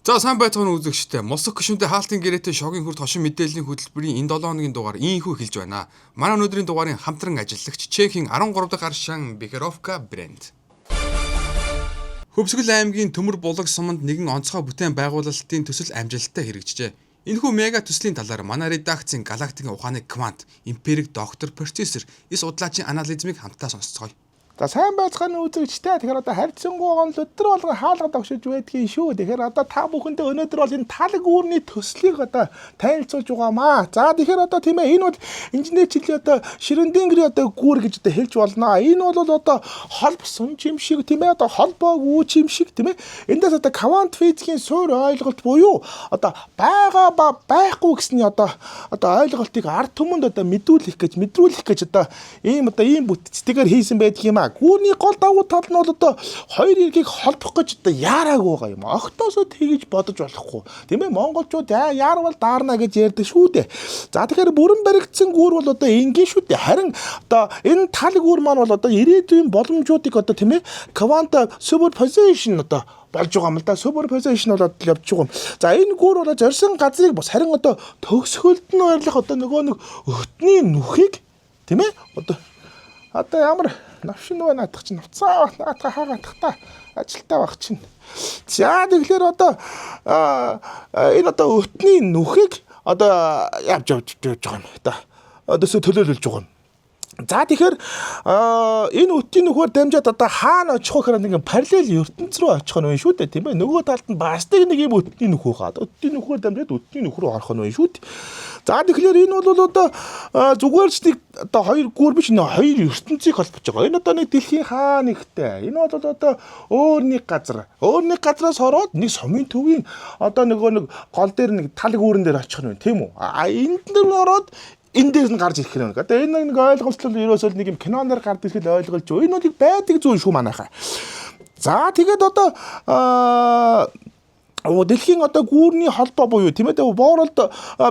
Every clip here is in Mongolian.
За, сайн байцгаана, үзэгчтэй. Моск гишүүнтэй хаалтын гэрээтэй шогийн хүрт хошин мэдээллийн хөтөлбөрийн энэ 7 хоногийн дугаар ийхүү эхэлж байна. Манай өнөөдрийн дугаарын хамтран ажиллагч Чехийн 13 дахь аршаан Бехеровка брэнд. Хөвсгөл аймгийн Төмөр булаг суманд нэгэн онцгой бүтээн байгуулалтын төсөл амжилттай хэрэгжжээ. Энэхүү мега төслийн талаар манай редакцийн галактикийн ухааны квант, империк доктор, процессор, эс судлаачийн анализмыг хамтдаа сонсцгоё. За, сайн байцгаана, үзэгчтэй. Тэгэхээр одоо харьцангуй гол өдөр болгон хаалга тогшиж байдгийн шүү. Тэгэхээр одоо та бүхэндээ өнөөдөр бол энэ талаг үүрний төслийг одоо танилцуулж байгаамаа. За, тэгэхээр одоо, тийм ээ, энэ бол инженерчлэлийн одоо Шрёдингерийн одоо гүүр гэж одоо хэлж болно. Энэ бол одоо холбосон юм шиг, тийм ээ, одоо холбоогүй юм шиг, тийм ээ. Эндээс одоо квант физикийн суурь ойлголт буюу одоо байгаа ба байхгүй гэсний одоо ойлголтыг ард түмэнд одоо мэдүүлэх гэж, мэдрүүлэх гэж одоо ийм бүтцтэйгээр хийсэн байдаг юм а. Гүүрний гол давуу тал нь бол одоо хоёр эргийг холбох гэж одоо яараагүй байгаа юм. Огтоосоо тэгж бодож болохгүй. Тийм ээ, монголчууд яарвал даарна гэж ярьдаг шүү дээ. За, тэгэхээр бүрэн баригдсан гүүр бол одоо энгийн шүү дээ. Харин одоо энэ тал гүүр маань бол одоо ирээдүйн боломжуудыг одоо, тийм ээ, квант superposition одоо болж байгаа юм л да. Superposition болоод л явж байгаа юм. За, энэ гүүр бол зорьсон газрыг бус харин одоо төгсгөлд нь ойрлох одоо нөгөө нэг өтний нүхийг, тийм ээ, одоо ямар навшин вэ, наадах чинь уцаа наадах хаагаадах та ажилтаа баг чинь. За, тэгэхээр одоо энэ одоо өтний нүхийг одоо явж явж явж байгаа юм да. Одоо төлөөлүүлж байгаа юм. За, тэгэхээр энэ өтний нүхээр дамжаад одоо хаана очих вэ гэхээр нэг параллел ертөнц рүү очих нь байна шүү дээ, тийм ээ. Нөгөө талд нь бас нэг юм өтний нүх байгаа. Өтний нүхээр дамжаад өтний нүх рүү орох нь байна шүү дээ. За, тэгэхээр энэ бол одоо зүгээр ч нэг одоо хоёр гүүр биш, нэг хоёр ертөнцийг холбож байгаа. Энэ одоо нэг дэлхийн хаа нэгтэй. Энэ бол одоо өөр нэг газар. Өөр нэг газраас ороод нэг сумын төвийн одоо нөгөө нэг гол дээр нэг тал гүүрэн дээр очих нь байна, тийм үү? А энд дээр ороод энэ дээр нь гарч ирэх юм. Одоо энэ нэг ойлголцол ерөөсөө нэг юм киноноор гардаг шиг л ойлголж. Энэ бол байдаг зүйл шүү, манайхаа. За, тэгээд одоо дэлхийн одоо гүүрний холбоо буюу, тийм ээ, World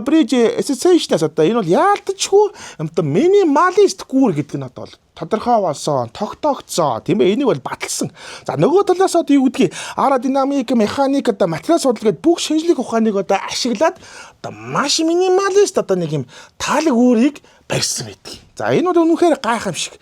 Bridge Association-аас одоо энэ бол яалтчгүй одоо minimalist гүүр гэдэг нь одоо бол тодорхой болсон, тогтоогдсон, тийм ээ, энийг бол баталсан. За, нөгөө талаас одоо юу гэдгийг аэродинамик, механик, одоо материал судал гэдэг бүх шинжлэх ухааныг одоо ашиглаад одоо маш minimalist одоо нэг юм таалаг гүүрийг барьсан байдаг. За, энэ бол үнэхээр гайхамшиг.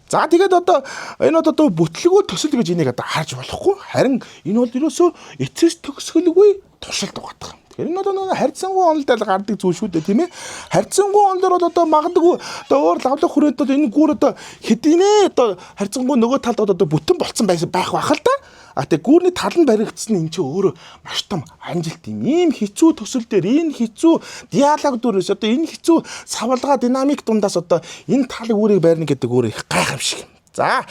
За, тэгээд одоо энэ бол одоо бүтлгүү төсөл гэж энийг одоо харж болохгүй. Харин энэ бол ерөөсөө эцэс төгсгөлгүй туршилт байгаа. Тэгэхээр энэ бол харьцангуй онол дээр гардаг зүйл шүү дээ, тийм ээ. Харьцангуй онол дээр бол одоо магадгүй одоо өөр лавлах хүрээнд бол энэ гүүр одоо хэдийнэ одоо харьцангуй нөгөө талд одоо бүтэн болцсон байсан байх бах л да. А тэгээ гүүрний тал нь баригдсан, энэ чинь өөрөө маш том амжилт юм. Ийм хэцүү төсөл дээр, энэ хэцүү диалог дүүрээс, одоо энэ хэцүү савлгаа динамик дундаас одоо энэ тал гүүрийг барина гэдэг өөрөө их гайхамшиг. За,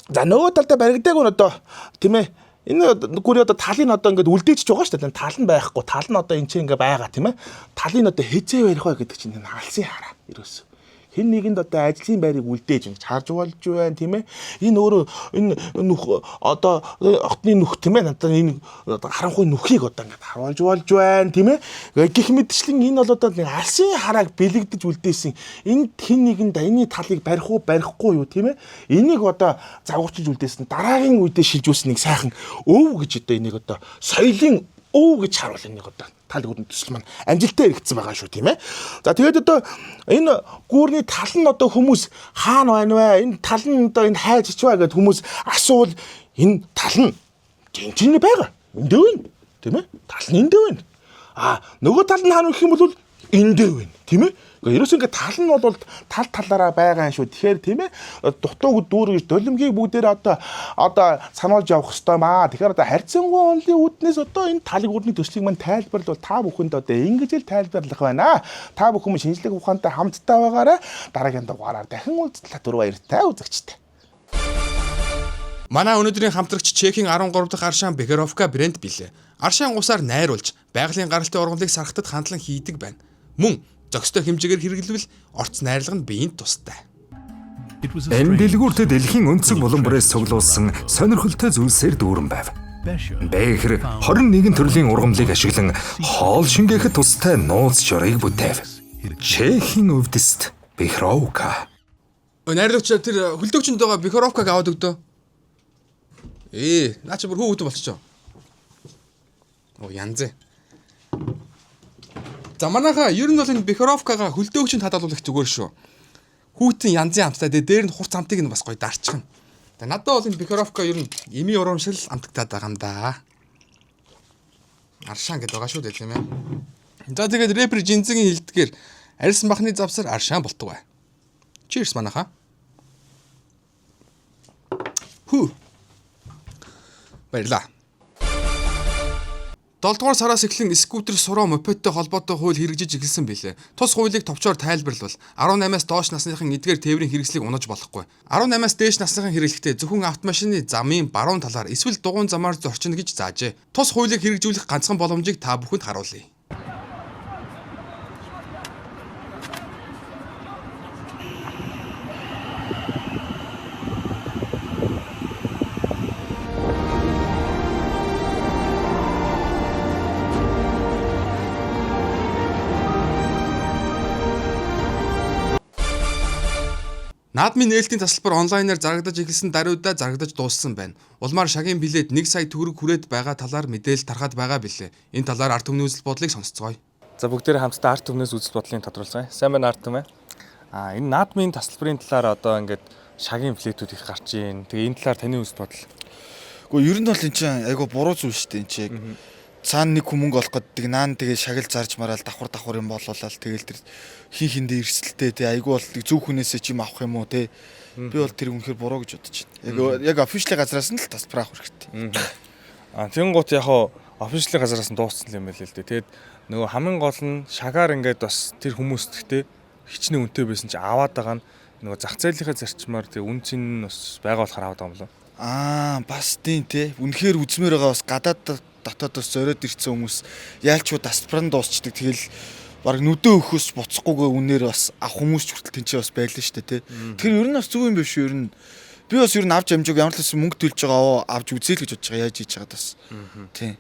нөгөө талдаа баригдаагүй нь одоо, тийм ээ, энэ гүрий одоо талыг одоо ингээд үлдээчихэж байгаа шүү дээ. Тал нь байхгүй, тал нь одоо энэ чинь ингээд байгаа, тийм ээ. Талыг одоо хэзээ барих вэ гэдэг чинь энэ алсын хараа ерөөсөө хэн нэгэнд одоо ажлын байрыг үлдээж ингэж харж болж байна, тийм ээ. Энэ өөрөө энэ нүх, одоо хотны нүх, тийм ээ, одоо энэ харанхуй нүхийг одоо ингэж харуулж болж байна, тийм ээ. Гэх мэтчлэн энэ бол одоо нэг алсын харааг бэлэгдэж үлдээсэн. Энэ хэн нэгэнд энэ талыг барих уу, барихгүй юу, тийм ээ. Энийг одоо загварчилж үлдээсэн, дараагийн үедээ шилжүүлсэн нэг сайхан өв гэж одоо энийг одоо соёлын өв гэж харуул энийг одоо тал гүрний төсөл маань амжилттай хэрэгжсэн байгаа шүү, тийм ээ. За, тэгээд одоо энэ гүүрний тал нь одоо хүмүүс хаана байна вэ? Энэ тал нь одоо энэ хайж ичвэ гэдээ хүмүүс асуувал энэ тал нь жинхэнэ байгаа. Энд байна. Тийм ээ? Тал нь энд байна. А нөгөө тал нь хаана гэх юм бол энэ дээр байна. Тийм ээ? Гэхдээ ерөөсөө ингээд тал нь бол тал талаараа байгаа юм шүү. Тэгэхээр, тийм ээ, дутууг дүүргэж долимгийг бүгдээр одоо сануулж явах хэрэгтэй маа. Тэгэхээр одоо харьцангуй онолын үүднээс одоо энэ талыг үрний төслийг мань тайлбарлавал та бүхэнд одоо ингэж л тайлбарлах байна. Та бүхэн шинжлэх ухаантай хамтдаа байгаарай. Дараагийн дугаараар дахин уулзлаа. Түр баяртай, үзэгчтэй. Манай өнөөдрийн хамтрагч Чехийн 13 дахь аршаан Бехеровка брэнд билээ. Аршаан усаар найруулж, байгалийн гаралтай ургамлыг сархтад хандлан хийдэг байна. Мөн зохистой хэмжээгээр хэрэглэвэл орц найрлага нь биеинд тустай. Энэ дэлгүүрт дэлхийн өнцөг булан бүрээс цуглуулсан сонирхолтой зүйлсээр дүүрэн байв. Бэхэр 21 төрлийн ургамлыг ашиглан хоол шингээхэд тустай нууц шорыг бүтээв. Чехийн өвдөст Бехровка. Өө, найрлагч, тэр хөлдөөгчөнд байгаа Бехеровкаг аваад өгдөө. Ээ, наа чи бүр хүүхдэн болчихоо. Оо, янз. За, манайха ер нь бол энэ Бехеровкагаа хөлдөөгчийн таталуулах зүгээр шүү. Хүүтэн янзын амттай, тэгээ дээр нь хурц амтыг нь бас гоё дарчихна. Тэгээ надад бол энэ Бехеровка ер нь эми урамшил амтагдаад байгаа юм да. Аршаан гэдэг байгаа шүү дээ, тийм ээ. За, тэгээд рэпер Жинзэгийн хэлдгээр арьс махны завсар аршаан болтугай. Cheers, манайха. Хүү. Баярлаа. 7 дугаар сараас эхлэн скутер, сураа, мопедтой холбоотой хууль хэрэгжиж эхэлсэн билээ. Тус хуулийг товчоор тайлбарлавал 18-аас доош насныхан эдгээр тээврийн хэрэгслийг унаж болохгүй. 18-аас дээш насныхан хэрэглэхдээ зөвхөн автомашины замын баруун талаар эсвэл дугуйн замаар зорчино гэж заажээ. Тус хуулийг хэрэгжүүлэх ганцхан боломжийг та бүхэнд харуулъя. Наадмын нээлтийн тасалбар онлайнаар зарагдаж эхэлсэн даруйдаа зарагдаж дууссан байна. Улмаар шагийн билет 1 сая төгрөг хүрээд байгаа талаар мэдээлэл тархаад байгаа билээ. Энэ талаар ард түмний үзэл бодлыг сонсоцгоё. За, бүгдээрээ хамтдаа ард түмнээс үзэл бодлыг тодруулцгаая. Сайн байна, ард түмээ. А энэ наадмын тасалбарын талаар одоо ингээд шагийн билетүүд их гарч ийн. Тэгээ энэ талаар таны үзэл бодол. Гэхдээ ер нь бол эн чинь айгу буруу зүйл шүү дээ, эн чинь. Цаана нэг хүн мөнгө олох гэдэг, наан тэгээ шагал зарж мараал давхар давхар юм болуулаад, тэгэл тэр хин хиндэ эрсдэлтэй тий, айгу бол зөв хүнээсээ ч юм авах юм уу тий. Би бол тэр үнэхээр буруу гэж бодож байна. Яг яг official газраас нь л тасалбар авах хэрэгтэй. А тэгэн гут яг хоо official газараас нь дууссан юм байл л дээ. Тэгээд нөгөө хамгийн гол нь шагаар ингээд бас тэр хүмүүст гэхдээ хичнээн үнэтэй байсан чи аваад байгаа нь нөгөө зах зээлийнхээ зарчмаар тэг үн цэн нь бас байгаа болохоор аваад байгаа юм болов. Аа, бас тийм тий. Үнэхээр үзмээр байгаа, бас гадаад дотоодоос зориод ирсэн хүмүүс яалчгүй тасалбар нь дуусчдаг. Тэгэл баг нүдэн өхөөс буцахгүйгээ үнээр бас авах хүмүүс ч хүртэл тэнцээ бас байлаа шүү дээ тий. Тэгэхээр ер нь бас зөв юм биш үү ер нь. Би бас ер нь авч амжааг, ямар л гэсэн мөнгө төлж байгаа, авч үзье л гэж бодож байгаа, яаж хийж байгаа бас. Тий.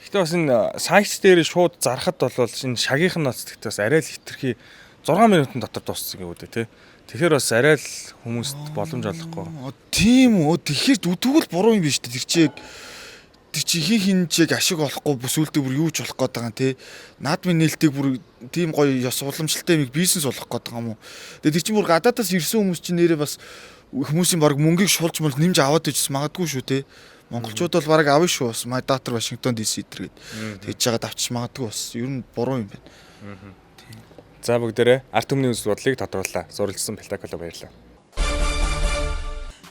Гэхдээ бас энэ сайт дээр шууд зархад бол энэ шагийнх нь ноц гэхдээ бас арай л хитрхи 6 минутын дотор дууссан гэв үү те. Тэгэхээр бас арай л хүмүүст боломж олохгүй. Тийм үү. Тэгэхээр тэгвэл буруу юм биш үү? Тэр чи тэр чи хин хин чиг ашиг олохгүй бүс үлдээ бүр юу ч болох гээд байгаа юм те. Наадмын нээлтийг бүр тийм гоё ёс уламжлалтай юм бизнес болох гээд байгаа юм уу? Тэгээ тэр чинь бүр гадаадаас ирсэн хүмүүс чинь нэрээ бас хүмүүсийн баг мөнгийг шулж мол нэмж аваад ижсэн магадгүй шүү те. Монголчууд бол баг авна шүү бас. My daughter Washington DC дээр гээд тэгж жагаад авчиж магадгүй бас. Ер нь буруу юм байна. За, бүгдээрээ ард түмний үзэл бодлыг тодрууллаа. Суралцсан Пентаколо баярлалаа.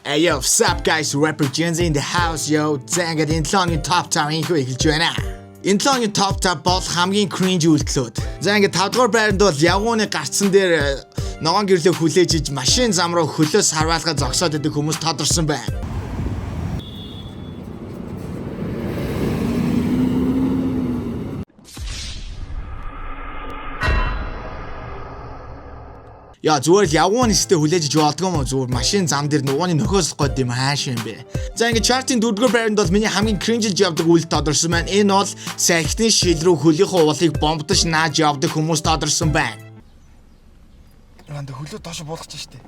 Hey yo, what's up, guys? Rapper Gen Z in the house, yo. За, ингээд энэ 7 өдрийн топ 5 инхүү эхэлж байна. Энэ 7 өдрийн топ 5 бол хамгийн cringe үйлдэлүүд. За, ингээд 5 дугаар байранд бол явгууны гарцсан дээр ногоон гэрлөө хүлээж иж машин зам руу хөлөө сарваалгаа зогсоод идэг хүмүүс тодорсон байна. Яа, зүгээр л явган нистэй хүлээж иж болдгоо юм уу, зүгээр машин зам дээр нугууны нөхөөс гоод юм хааш юм бэ. За, ингээд chart-ын дөрөвдүгээр байранд бол миний хамгийн cringe-лж явдаг үйл тодорсон байна. Энэ бол салхины шил рүү хөлийнхөө уулыг бомбдож нааж явдаг хүмүүс тодорсон байна. Анд хөлөө доош буулгach штэ.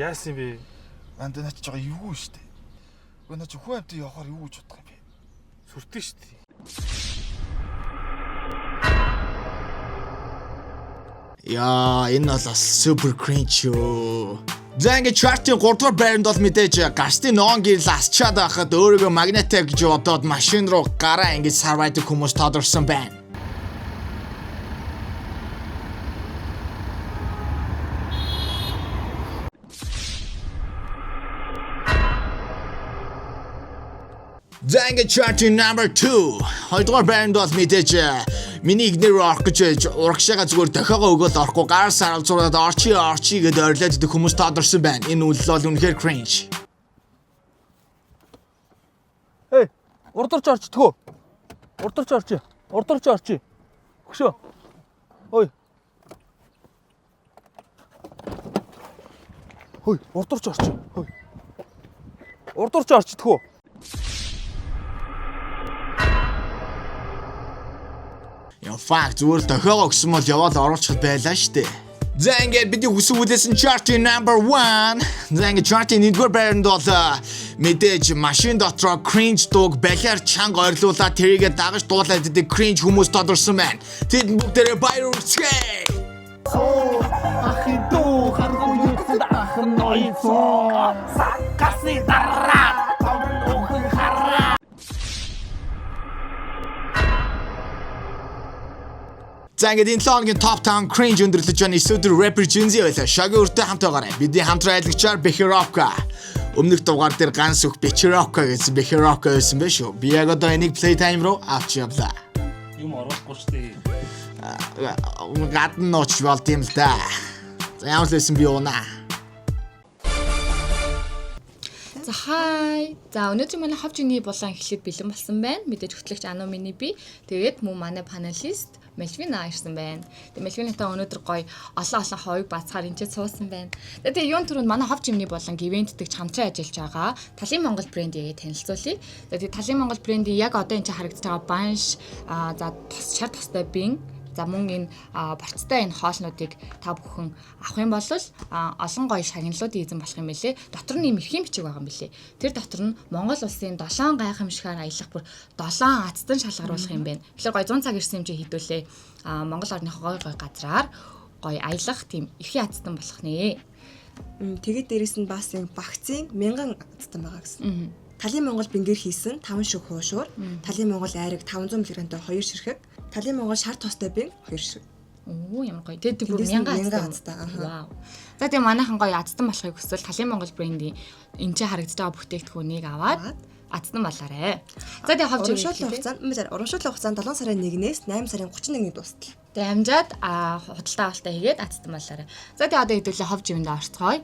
Яасан бэ? Анд наа чи байгаа эвгүй штэ. Үгүй, наа чи хүн амт явахаар юу гэж бодох юм бэ? Сүртэн шүү дээ. Яа, энэ бол бас super cringe шүү. За, ингээд chart-ын 3 дугаар байранд бол мэдээж гарсны ногоон гэрэл асчаад байхад өөрийгөө магниттай гэж бодоод машин руу гараа ингэж сарвайдаг хүмүүс тодорсон байна. За, ингээд chart-ын number 2. Хоёрдугаар байранд бол мэдээж миний игнэр рүү орох гэж байж урагшаага зүгээр дохиогоо өгөөл орохгүй гар саралзуулаад орчи орчи гэдээ орилоод идэх хүмүүс тодорсон байна. Энэ үйлдэл бол үнэхээр cringe. Эй, урдурч орчдгоо. Урдурч орчи. Урдурч орчи. Хөшөө. Ой. Хой, урдурч орчи. Хой. Урдурч орчдгоо. Яа, fuck, зүгээр л дохиогоо өгсөн бол яваал оруулчихад байлаа штэ. За, ингээд бидний хүсэн үлээсэн chart-ын number 1. За, ингээд chart-ын нэгдүгээр байранд бол Мэдээж машин дотроо cringe дууг балиар чанга ойрлуулаад тэрийгэ дагаж дуулаад идэг cringe хүмүүс тодорсон байна. Тэд бүгдээрээ баяр хүргэе. Ахын дүү харгу юуцад ахын ноёцоо. Сакасы дараа томрон өхөн хараа. За ингээд энэ 7 хоногийн Top 10 cringe өндөрлөж байна. Эсвэл rapper Gen Z байлаа. Шаги өртөө хамт байгаарай. Бидний хамтран ажиллагчаар Behirovka. Өмнөх дугаар дээр ганц үг Behirovka гэсэн Behirovka байсан байх шүү. Би яг одоо энийг playtime руу авч явлаа. Юм оруулахгүй шүү дээ. Гадна нууч болд юм л да. За ямар л байсан би уунаа. За хай. За өнөөдөр манай хов жиний булан эхлэхэд бэлэн болсон байна. Мэдээж хөтлөгч Ану миний би. Тэгээд мөн манай панелист Мелвина ирсэн байна. Тэгээд Мелвинатай өнөөдөр гоё олон олон ховыг бацгаар энэ ч суусан байна. Тэгээд юун түрүүнд манай хов жимний болон ивэнтдэгч хамтран ажиллаж байгаа Талын Монгол брендийг танилцуулъя. Тэгээд Талын Монгол брендийн яг одоо энэ ч харагдаж байгаа банш, за тос шар тостой бин. За мөн энэ борцтой энэ хоолнуудыг та бүхэн авах юм бол олон гоё шагналуудын эзэн болох юм билэ. Дотор нь ийм эрхийн бичиг байгаа юм билэ. Тэр дотор нь Монгол улсын 7 гайхамшигаар аялах бүр 7 азтан шалгаруулах юм байна. Тэгэхээр гоё 100 цаг ирсэн юм чи хэдүүлээ. Монгол орныхоо гоё гоё газраар гоё аялах тийм эрхийн азтан болох нэ. Тэгээд дээрэс нь бас яг багцын 1000 азтан байгаа гэсэн. Талын Монгол бингээр хийсэн 5 ширхэг хуушуур, Талын Монгол айраг 500 мг-тай 2 ширхэг, Талын Монгол шар тостой бин 2 ширхэг. Оо ямар гоё. Тэгээд бүр Тэндээс нь 1000 1000 азтан. азтан, аха. Вау. За тэгээ манайхан гоё азтан болохыг хүсвэл Талын Монгол брендийн энэ ч харагдаж байгаа бүтээгдэхүүнийг аваад азтан болоорой. За тэгээ ховж Урамшууллын хугацаанд мм урамшууллын хугацаанд 7 сарын 1-ээс 8 сарын 31-нд дуустал. Тэгээ амжаад худалдаа авалтаа хийгээд азтан болоорой. За тэгээ одоо хэдүүлээ хов живэндээ орцгоё.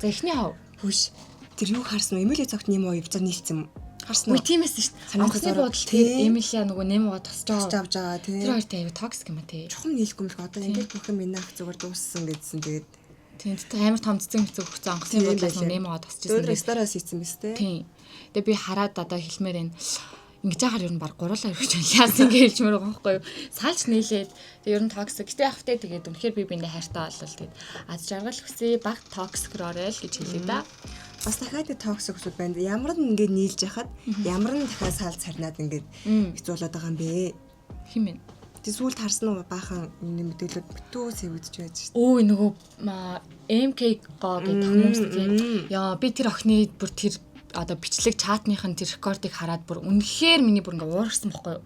За эхний хов. Хүш. Тэр юу харсан вэ? Эмили цогт нэм уу явцаа нийлцсэн юм. Харсан Үгүй уу? тийм эсэн шүү дээ. Санаатай Онгоцны зураг. буудал тэр Тийм. Эмилия нөгөө Немуга тосч Тосч байгаа. авч байгаа Тэр тийм. хоёртой аюу токсик юм а тий. Чухам нийлэхгүй юм шиг одоо ингээд бүх юм энэ ах зүгээр дууссан гэдсэн. Тэгээд Тийм тэр амар том цэцэн хэцүү өгсөн онгоцны Тийм буудлаас нөгөө байлээ. Немуга тосч ирсэн. Өдөр стараас хийсэн биз дээ. Тийм. Тэгээ би хараад одоо хэлмээр байна. Ингэж яхаар ер нь баг гурлаа өргөж байна. Яасан ингэ хэлжмээр байгаа байхгүй юу? Салж нийлээд тэгээ ер нь токсик. Гэтэ яг хөтэй тэгээд үнэхээр би биэндээ хайртай болол тэгээд аз жаргал хүсье баг токсик рөөрэй л гэж хэлээ да. Бас дахиад нэг токсик хүмүүс байна. Ямар нь ингээд нийлж яхад ямар нь дахиад сал царнаад ингээд хэцүү болоод байгаа юм бэ. Хин бэ? Тэг сүүлд харсан уу баахан энэ мэдээлэлүүд битүү сэвэгдэж байж шээ. Өө нөгөө MK го гэдэг хүмүүс тийм. Яа би тэр охины бүр тэр одоо бичлэг чатных нь тэр рекордыг хараад бүр үнэхээр миний бүр ингээ уурсан бохгүй юу?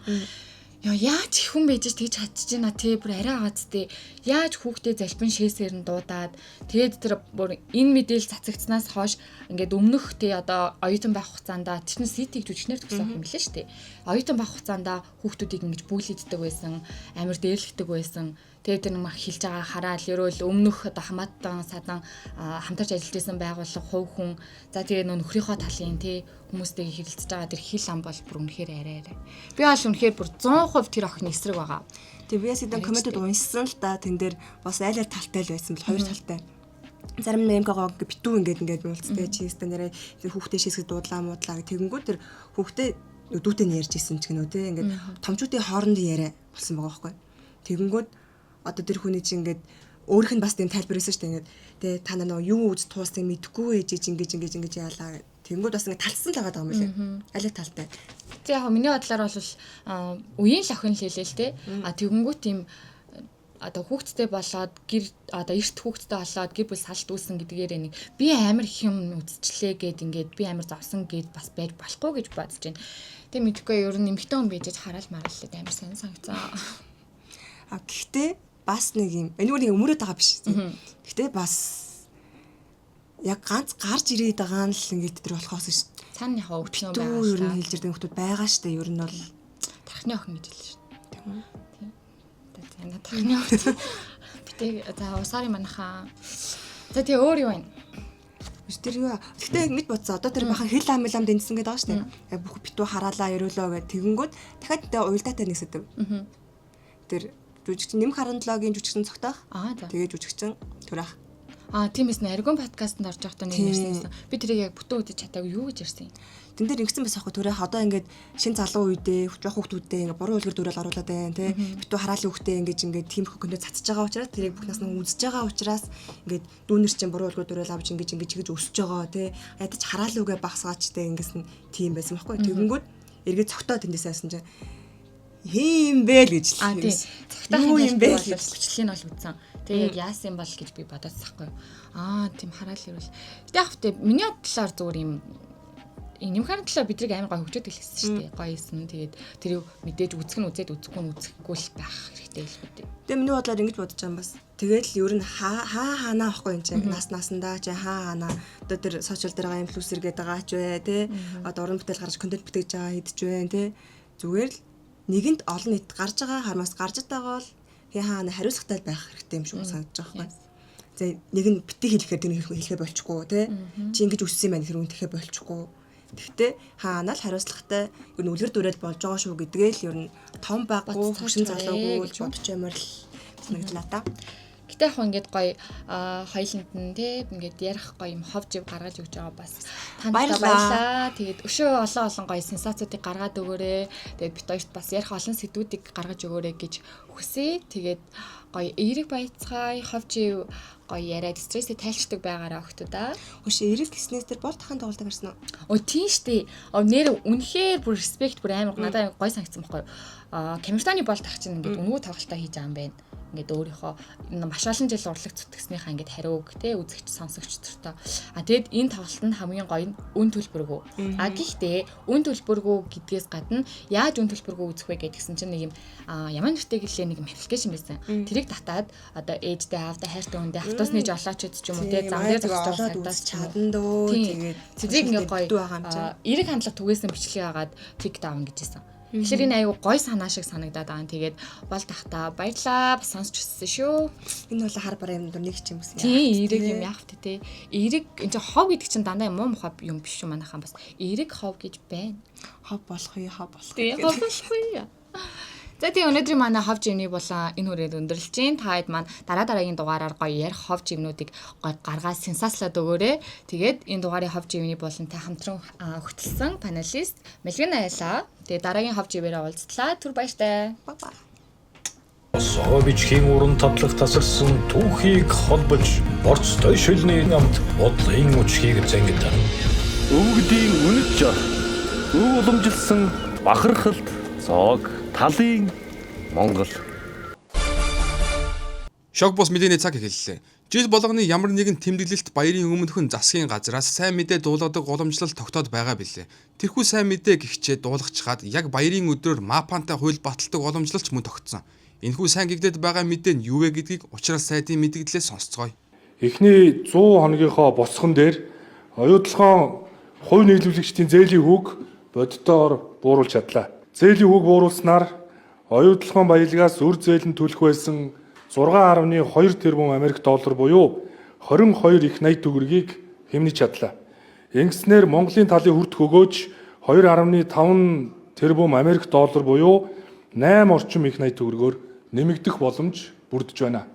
Яа яаж их хүн байж тэгж чадчих гинэ тий бүр арай агац тий яаж хүүхдээ залбин шээсээр нь дуудаад тэгээд тэр бүр энэ мэдээлэл цацагдсанаас хойш ингээд өмнөх тий одоо оюутан байх хугацаанд тэр нь ситиг жүжигчнэр төгсөн охин билээ шүү дээ. Оюутан байх хугацаанд хүүхдүүдийг ингэж бүлийддэг байсан, амар дээрлэгдэг байсан. Тэгээд тэр нэг хэлж байгаа хараал ерөөл өмнөх одоо хамаатан садан хамтарч ажиллаж исэн байгууллага хувь хүн за тэгээ нөө нөхрийнхөө талын тий хүмүүстэйгээ хэрэлцэж байгаа тэр хил ам бол бүр үнэхээр арай арай. Би бол үнэхээр бүр 100% тэр охины эсрэг байгаа. Тэг би бас эдэн комментод уншсан л та тэн дээр бас айл айл талтай л байсан бол хоёр талтай. Зарим нь МК-го ингээ битүү ингээд ингээд муулцтай чи өстө нэрээ тэр хүүхдээ шээсгэд дуудлаа муудлаа гэх тэгэнгүүт тэр хүүхдээ дүүтэй нь ярьж исэн ч гэнэ үү те ингээд томчуудын хоорондын яриа болсон байгаа байхгүй. Тэгэнгүүт одоо тэр хүний чи ингээд өөрөх нь бас тийм тайлбар байсан шүү дээ ингээд те та нар нөгөө юу үз туусныг мэдэхгүй ээж ингэж ингэж ингэж яалаа. Тэгэнгүүт бас ингээд талцсан л байгаа юм лээ. Аль аль талтай. Тэг яг миний бодлоор бол үеийн л охин л хэлээ л те. А тэгэнгүүт тийм одоо хүүхдтэй болоод гэр одоо эрт хүүхдтэй болоод гэр бүл салт үүсэн гэдгээрээ нэг би амар их юм үзчлээ гэд ингээд би амар зовсон гэд бас байж болохгүй гэж бодож байна. Тэг мэдхгүй ер нь эмэгтэй хүн байж хараал мараал амар сайн санагцсан. А гэхдээ бас нэг юм энэ нэг өмөрөөд байгаа биш. Гэхдээ бас яг ганц гарч ирээд байгаа нь л ингээд тэр болохоос ш. Цаана яг өвчнөө Битүү байгаа ер нь л хэлж ирдэг хүмүүс байгаа штэ ер нь бол тархины охин гэж хэлсэн шүү. тийм үү. Тийм. За за тархины охин. Битээ за усари манайхаа. За тэгээ өөр юу вэ? Биш тэр юу. Гэхдээ ингэж бодсон. Одоо тэр бахан хэл ам ам дэнсэн гэдэг байгаа штэ. Яг бүх битүү хараалаа ерөөлөө гэх тэгэнгүүт дахиад тэ уйлдаатай нэг сэдв. Тэр жүжигчин нэмэх 17-гийн жүжигчин цогтоох. Аа за. Тэгээ жүжигчин төрөх. Аа, тийм эс, Аргун подкастт орж байхдаа нэг ярьсан юмсан. Би тэрийг яг бүтэн үдэж чадаагүй, юу гэж ярьсан юм. Тэн дээр ингэсэн байсан аахгүй, түрээ одоо ингээд шин залуу үедээ жоох хүүхдүүдээ ингээд буруу үлгэр дуурайл оруулаад байна те, битүү хараалын хүүхдээ ингээд ингээд тиймэрхүү контент цацж байгаа учраас, тэрийг бүх нас нь үзэж байгаа учраас ингээд дүүнер чинь буруу үлгэр дуурайл авч ингээд ингээд чигэж өсөж байгаа те, ядаж хараалын үгээ багасгаач те, ингэсэн тийм байсан байхгүй. Тэгэнгүүт эргээд цогтоо тэндээс айсан чинь хийм бэ л гэж л. Аа, тийм. Юу юм бэ л гэж бичлэгийг нь бол үзсэн. Тэгээ яг яасан юм бол гэж би бодоод байхгүй юу. Аа, тийм, хараал ирвэл. Гэтэ яг хөтэ миний бодлоор зүгээр юм нэмхарын талаар бидрийг амар гой хөгжөөд хэлсэн шүү дээ. Гоё исэн. Тэгээд тэрийг мэдээж үзэх нь үзээд, үзэхгүй нь үзэхгүй л байх хэрэгтэй л үү. Тэгээ миний бодлоор ингэж бодож байгаа юм бас. Тэгэл ер нь хаа хаа хаанаа ахгүй юм чинь нас насандаа чи хаа хаанаа одоо тэр сошиал дээр байгаа инфлюенсер гэдэг байгаа ч бай те, одоо уран бүтээл гаргаж контент бүтээж байгаа хэд ч бай те, зүгээр л нэгэнт олон нийт гарч байгаа хармаас гарч байгаа бол хээ хаана хариуцлагатай байх хэрэгтэй юм шиг санагдаж байгаа байхгүй. За, нэг нь бити хэлэхээр тэр хэлэхээ болчихгүй те, чи ингэж өссөн юм байна тэр үн тэхээ болчихгүй. Тэгтээ хаанаа л хариуцлагатай ер нь үлгэр дуурайл болж байгаа шүү гэдгээ л ер нь том баггүй хөгшин залуугүй л бодож ямар л санагдлаа та. Гэтэ яг ингээд гоё хоёланд нь те ингээд ярих гоё юм хов жив гаргаж өгч байгаа бас тантай баярлаа. Тэгээд өшөө олон олон гоё сенсацуудыг гаргаад өгөөрэй. Тэгээд бит хоёрт бас ярих олон сэдвүүдийг гаргаж өгөөрэй гэж хүсье. Тэгээд гоё эерэг баяцгаая, хов жив гоё яриад стрессээ тайлчдаг байгаараа охтуудаа. Хөш, эерэг гэснээс тэр бол тахын тоглолтог гарсан уу? Өө, тийм штэ. Нэр үнэхээр бүр респект, бүр амар надад гоё санагдсан байхгүй юу? Аа, Камертаны бол тах чинь ингээд үнэгүй тоглолтоо хийж байгаа юм байна. Ингээд өөрийнхөө маш олон жил урлаг зүтгэснийхаа ингээд хариуг те үзэгч сонсогч төртөө. А тэгэд энэ тоглолт нь хамгийн гоё нь үн төлбөргүй. А гэхдээ үн төлбөргүй гэдгээс гадна яаж үн төлбөргүй үзэх вэ гэдгсэн чинь нэг юм ямар нэртэй гэлээ нэг юм аппликейшн байсан. Тэрийг татаад одоо ээжтэй, аавтай, хайртай хүндээ, автобусны жолоочд ч юм уу те, зам дээр зогсож байгаа цагдаас чадан дөө, тэгээд цэцэг ингээд гоё эерэг хандлага түгээсэн бичлэг агаад тик даун гэжсэн. Тэгэхээр энэ аюу гой санаа шиг санагдаад байгаа. Тэгээд бол тахта баярлаа. Бас сонсч өссөн шүү. Энэ бол хар бараа юм дурныг ч юм гэсэн. Тийм, эерэг юм яах вэ те. Эерэг энэ чинь хов гэдэг чинь дандаа юм муу мухай юм биш шүү манайхан, бас. Эерэг хов гэж байна. Хов болох уу, хов болох. Тийм, хов болох уу. За, тийм, өнөөдрийн манай хов жимний булан энэ хүрээд өндөрлөж чинь. Та хэд маань дараа дараагийн дугаараар гоё ярих хов жимнүүдийг гоё гаргаад сенсацлаад өгөөрэй. Тэгээд энэ дугаарын хов жимний булантай хамтран хөтөлсөн панелист Мэлгэн айлаа. Тэгээд дараагийн хов живээрээ уулзтлаа. Түр баяртай. Бай бай. Босгоо бичгийн уран татлах тасарсан түүхийг холбож, борцтой шөлний намд бодлын үчгийг зангидан. Өвгдийн үнэт жор, өв уламжилсан бахархалт цоог талын Монгол. Шок бус мэдээний цаг эхэллээ. Жил болгоны ямар нэгэн тэмдэглэлт баярын өмнөхөн засгийн газраас сайн мэдээ дуулгадаг уламжлал тогтоод байгаа билээ. Тэрхүү сайн мэдээ гихчээ дуулгачхаад яг баярын өдрөөр Мапантай хууль баталдаг уламжлалч мөн тогтсон. Энэхүү сайн гэгдэд байгаа мэдээ нь юу вэ гэдгийг Учрал сайдын мэдгдлээс сонсцгоё. Эхний 100 хоногийнхоо босгон дээр оюутлогоон хувь нийлүүлэгчдийн зээлийн хүүг бодитоор бууруулж чадлаа. Зээлийн хүүг бууруулснаар оюутлогоон баялагаас үр зээл нь төлөх байсан 6.2 тэрбум Америк доллар буюу 22 их 80 төгрөгийг хэмнэж чадлаа. Ингэснээр Монголын талын хүрт хөгөөж 2.5 тэрбум Америк доллар буюу 8 орчим их 80 төгрөгөөр нэмэгдэх боломж бүрдэж байна.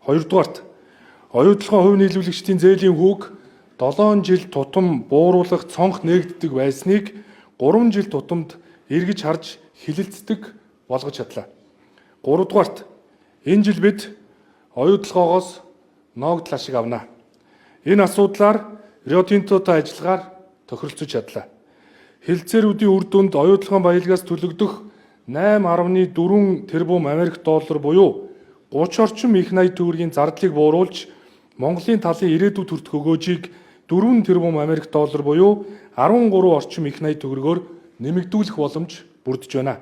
Хоёрдугаарт, оюутлогын хувь нийлүүлэгчдийн зээлийн хүүг 7 жил тутам бууруулах цонх нээгддэг байсныг 3 жил тутамд эргэж харж хилэлцдэг болгож чадлаа. Гуравдугаарт, энэ жил бид оюутлогоогоос ноогдол ашиг авна. Энэ асуудлаар Рио Тинтотой ажиллагаар тохиролцож чадлаа. Хилцээрүүдийн үр дүнд оюутлогын баялагаас төлөгдөх 8.4 тэрбум Америк доллар буюу 30 орчим их 80 төгрөгийн зардлыг бууруулж, Монголын талын ирээдүйд хүртэх өгөөжийг 4 тэрбум Америк доллар буюу 13 орчим их 80 төгрөгөөр нэмэгдүүлэх боломж бүрдэж байна.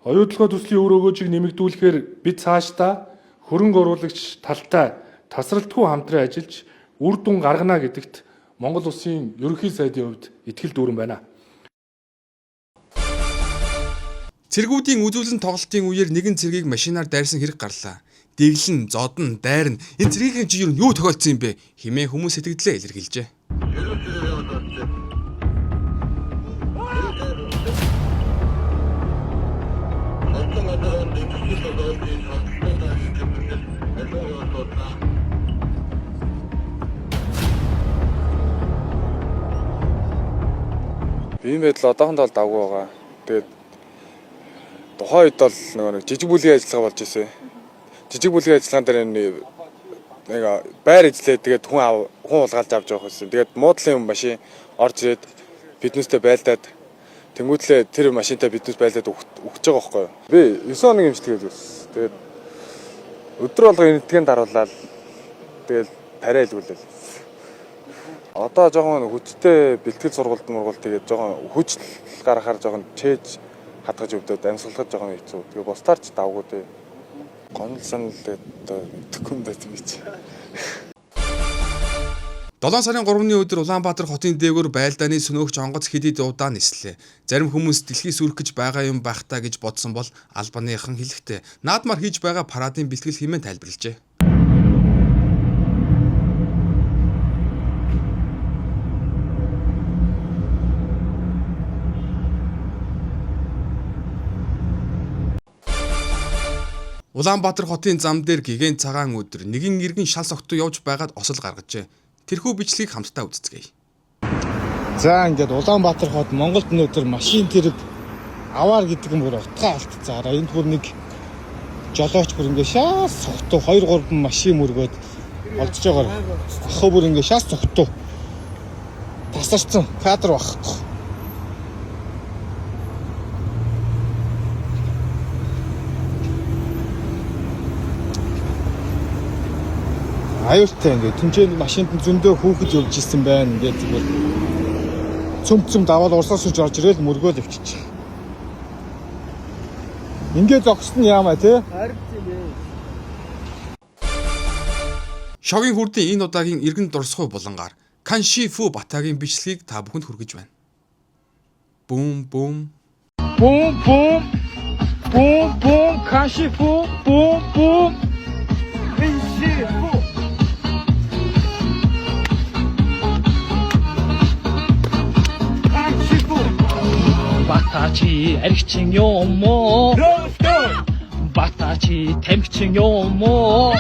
Оюутлогоо төслийн үр өгөөжийг нэмэгдүүлэхээр бид цаашдаа хөрөнгө оруулагч талтай тасралтгүй хамтран ажиллаж үр дүн гаргана гэдэгт Монгол Улсын ерөнхий сайдын хувьд итгэл дүүрэн байна. Цэргүүдийн үзүүлэн тоглолтын үеэр нэгэн цэргийг машинаар дайрсан хэрэг гарлаа. Дэглэн, зодон, дайрна. Энэ цэргийн чи юу юу тохиолдсон юм бэ? Химээ хүмүүс сэтгэлдээ илэрхийлжээ. Ийм байдал одоохондоо бол давгүй байгаа. Тэгээд тухайн үед бол нөгөө нэг жижиг бүлгийн ажиллагаа болж ирсэн. Жижиг бүлгийн ажиллагаан дээр нэг байр эзлээ, тэгээд хүн хүн хулгайлж авч явах байсан. Тэгээд муудлын машин орж ирээд биднээстэй байлдаад, тэнгуүтлээ тэр машинтай биднээс байлдаад өгч байгаа байхгүй юу. Би 9 хоногийн эмчилгээ хийсэн. Тэгээд өдөр болго рентген даруулаад, тэгээд тариа илгүүлээл. Одоо жоохон хүчтэй бэлтгэл сургалт мургуул, тэгээд жоохон хүч гаргахаар жоохон чээж хатгаж өвдөд, амьсгалахад жоохон хэцүү. Тэгээ бусдаар ч давгүй дээ. Гонол санал одоо мэдэхгүй юм байсан би чи. 7 сарын 3-ны өдөр Улаанбаатар хотын дээгүүр байлдааны сөнөөгч онгоц хэдий удаа нислээ. Зарим хүмүүс дэлхий сүрэх гэж байгаа юм байх та гэж бодсон бол албаныхан хэлэхдээ наадмаар хийж байгаа парадын бэлтгэл хэмээн тайлбарлажээ. Улаанбаатар хотын зам дээр гэгээн цагаан өдөр нэгэн иргэн шал согтуу явж байгаад осол гаргажээ. Тэрхүү бичлэгийг хамтдаа үздэцгээе. За, ингээд Улаанбаатар хот Монголд өнөөдөр машин тэрэг аваар гэдэг нь бүр утгаа алдцаараа. Энд бүр нэг жолооч бүр ингээд шаас согтуу 2 3 машин мөргөөд олдож байгаа. Охоо бүр ингээд шаас согтуу. Тасарсан кадр байхгүй. Аюултай, ингээд тэмцээн машинд нь зөндөө хүүхэд явж исэн байна. Ингээд зүгээр цөм цөм даваад урсаа сүж орж ирээл мөргөөл өвччих. Ингээд зогссон яамаа тий? Шогийн хүрдийн энэ удаагийн эргэн дурсахуй булангаар Каншифу Батагийн бичлэгийг та бүхэнд хүргэж байна. Бүүм бүүм. Бүүм бүүм. Бүүм бүүм, Каншифу бүүм бүүм. Каншифу. Каншифу. Батачи архичин юм уу? Батачи тамхичин юм уу?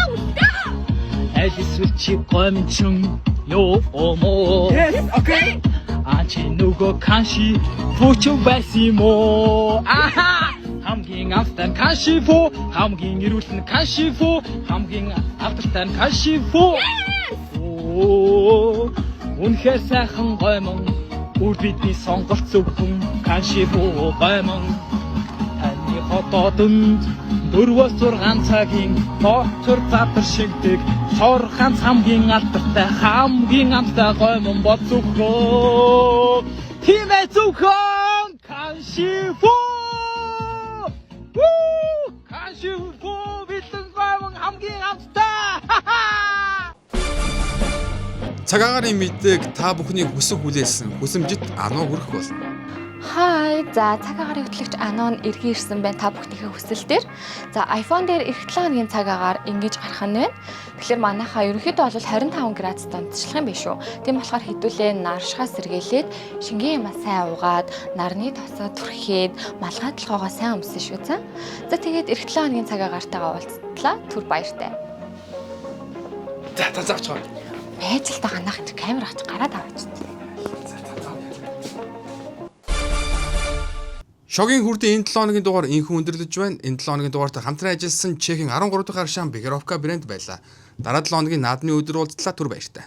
Аль эсвэл чи гомчин юм уу? Yes, okay. А чи нөгөө канши фүч байсан юм уу? Аха! Хамгийн амттай нь каншифу, хамгийн эрүүл нь каншифу, хамгийн алдартай нь каншифу. Оо, үнэхээр сайхан гоймон, үр бидний сонголт зөвхөн каншифу гоймон. Таны хотодонд 4-6 цагийн дотор задар шигдэг сор ганц хамгийн алдартай, хамгийн амттай гоймон бол зөвхөн, тийм ээ, зөвхөн каншифу. Вүү! Каншифу бэлэн гоймон хамгийн амттай. Цаг агаарын мэдээг та бүхний хүсэг хүлээсэн хүсэмжит ануу хүрэх болно. Хай. За, цаг агаарын хөтлөгч Анон эргэн ирсэн байна та бүхнийхээ хүсэл дээр. За, iPhone дээр эх 7 хоногийн цаг агаар ингэж гарах нь байна. Тэгэхээр манайхаа ерөнхийдөө бол 25 градус донтчлах юм биш үү. Тийм болохоор хэдүүлээ наршгаа сэргийлээд, шингэн юмаа сайн угаад, нарны тосоо түрхээд, малгай толгоогоо сайн өмсөн шүү. За. За, тэгээд эх 7 хоногийн цаг агаартайгаа уулзтлаа. Түр баяртай. За за за, очихоо. Байж л та, ганах энэ камер авч гараад аваач. Шогийн хүрдийн энэ 7 хоногийн дугаар инхэн өндөрлөж байна. Энэ 7 хоногийн дугаартай хамтран ажилласан Чехийн 13 дахь аршаан Бегеровка брэнд байлаа. Дараа 7 хоногийн наадмын өдөр уулзлаа, түр баяртай.